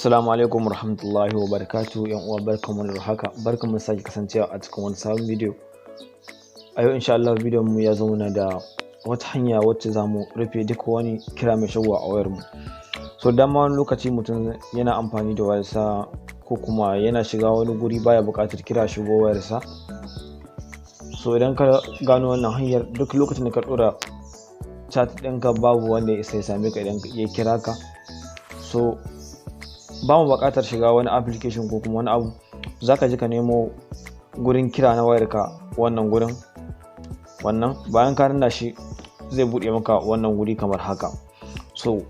Assalamu alaikum warahmatullahi wabarakatuh. Yan uwa, barkanmu da haka, barkanmu da sake kasancewa a cikin wani sabon bidiyo. A yau, insha Allah, bidiyon mu ya zo mana da wata hanya wacce za mu rufe duk wani kira mai shigowa a wayar mu. So dama wani lokaci mutum yana amfani da wayarsa ko kuma yana shiga wani guri, baya buƙatar kira shigo wayarsa. So idan ka gano wannan hanyar, duk lokacin da ka ɗora chat ɗinka, babu wanda ya isa ya same ka idan ya kira ka. So ba mu buƙatar shiga wani application ko kuma wani abu. Za ka je ka nemo gurin kira na wayarka, wannan gurin wannan. Bayan ka danna shi, zai buɗe maka wannan guri kamar haka. So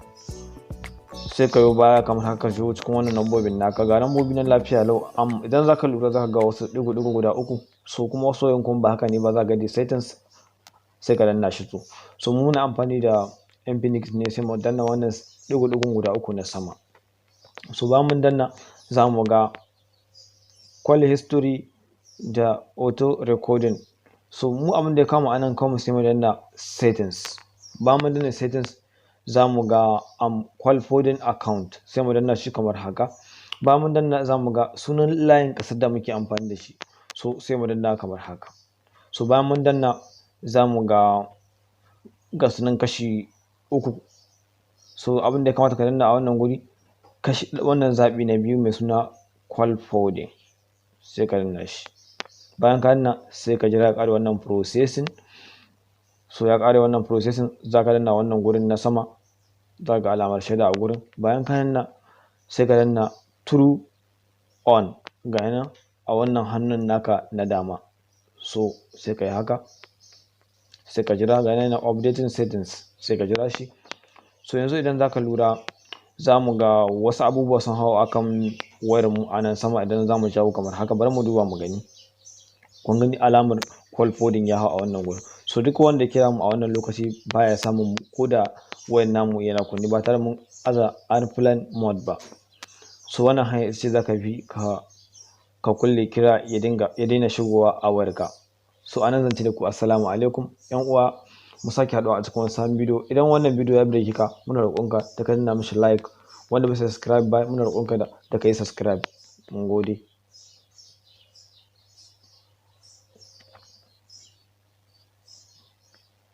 sai ka yi baya kamar haka, shigo cikin wannan lambobin naka. Ga lambobi na lafiya lau. Idan za ka lura, za ka ga wasu ɗigo-ɗigo guda uku. So kuma wasu wayoyin kuma ba haka ne ba, za ka ga settings, sai ka danna shi. So mu muna amfani da Infinix ne, sai mu danna wannan ɗigo-ɗigon guda uku na sama. So bayan mun danna, za mu ga call history da auto recording. So mu abin da ya kama anan kawai, sai mu danna settings. Bayan mun danna settings, za mu ga call forwarding account, sai mu danna shi kamar haka. Bayan mun danna, za mu ga sunan layin ƙasar da muke amfani da shi. So sai mu danna kamar haka. So bayan mun danna, za mu ga sunan kashi uku. So abin da ya kamata ka danna a wannan guri, kashi wannan zaɓi na biyu mai suna call forwarding, sai ka danna shi. Bayan ka danna, sai ka jira ya ƙare wannan processing. So ya ƙare wannan processing, za ka danna wannan gurin na sama, za ga alamar shaida a gurin. Bayan ka danna, sai ka danna turn on, ga nan a wannan hannun naka na dama. So sai ka yi haka, sai ka jira. Ga nan updating settings, sai ka jira shi. So yanzu idan za ka lura, za mu ga wasu abubuwa sun hau akan wayar mu a nan sama. Idan za mu jawo kamar haka, bari mu duba mu gani. Kun gani, alamar call forwarding ya hau a wannan gurin. So duk wanda ya kira mu a wannan lokaci baya samun mu, ko da wayar namu yana kunne, ba tare mun aza airplane mode ba. So wannan hanya ita ce za ka bi ka kulle kira ya dinga ya daina shigowa a wayarka. So anan zan ce da ku assalamu alaikum, yan uwa, mu sake haɗuwa a cikin wani sabon bidiyo. Idan wannan bidiyo ya burge ka, muna roƙonka da ka danna mishi like. Wanda bai subscribe ba, muna roƙonka da ka yi subscribe. Mun gode.